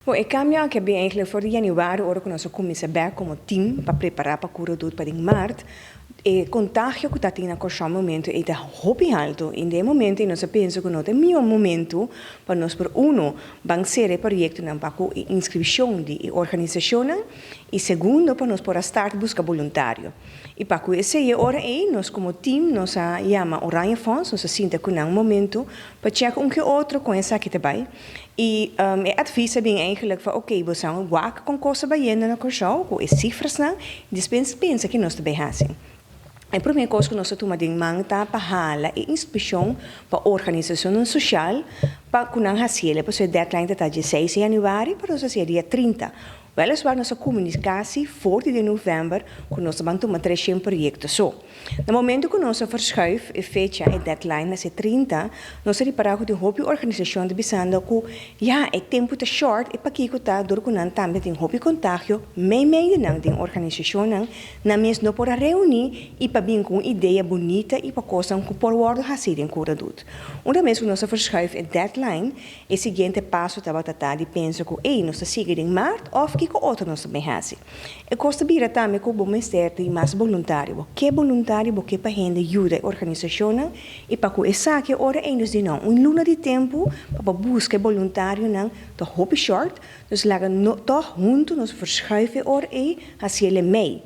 Bon, e kambio aki a bin eigenlijk for di yanüari, ora ku nos a kuminsá bèk komo tim pa prepará pa Cura Doet pa den mart. E kontagio ku ta tin na Kòrsou momento ei ta hopi haltu i den e momento ei nos a pensa ku no ta e mihó momento pa nos por uno ban sera e proyektonan pa ku e inskripshon di e organisashonnan i segundo pa nos por a start buska boluntario. I pa ku esei e ora ei nos komo tim nos a yama Oranje Fonds, nos a sinta ku nan un momento pa chèk un ke otro kon esaki ta bai. I e advies a bin eigenlijk van oké, bo sa wak kon kos a bayendo na Kòrsou ku e sifrasnan i despues pensa ke nos ta bai hasi. E promé kos ku nos a tuma den man ta pa hala e inskripshon pa organisashonnan soshal pa ku nan hasiel. Pasobra e deadline ta ta dieseis di yanüari, pero nos a hasié dia 30. Weliswaar nos a komuniká si for di den novèmber ku nos ta ban tuma 300 proyekto so. Na momento ku nos a verschuif e fecha, e deadline na se 30, nos a ripará ku tin hopi organisashon ta bisando ku ya, e tempu ta short i pakiko ta dor ku nan tambe tin hopi kontagio meimei di nan den organisashonnan, nan mes no por a reuní i pa bin ku un idea bunita i pa kosnan ku por wòrdu hasí den Cura Doet. Unda mes ku nos a verschuif e deadline, E siguiente paso tabata ta di pensa ku ey nos ta sigui den mart òf kiko otro nos ta bin hasi. E kos ta bira tambe ku bo mester di mas boluntario. Bo ke boluntario, bo ke pa hende yuda e organisashonnan i pa ku esaki ora ey nos di no un luna di tempu pa bo buska e boluntarionan ta hopi short, dus laga no tòg huntu nos verschuif e ora ey hasiel e mei.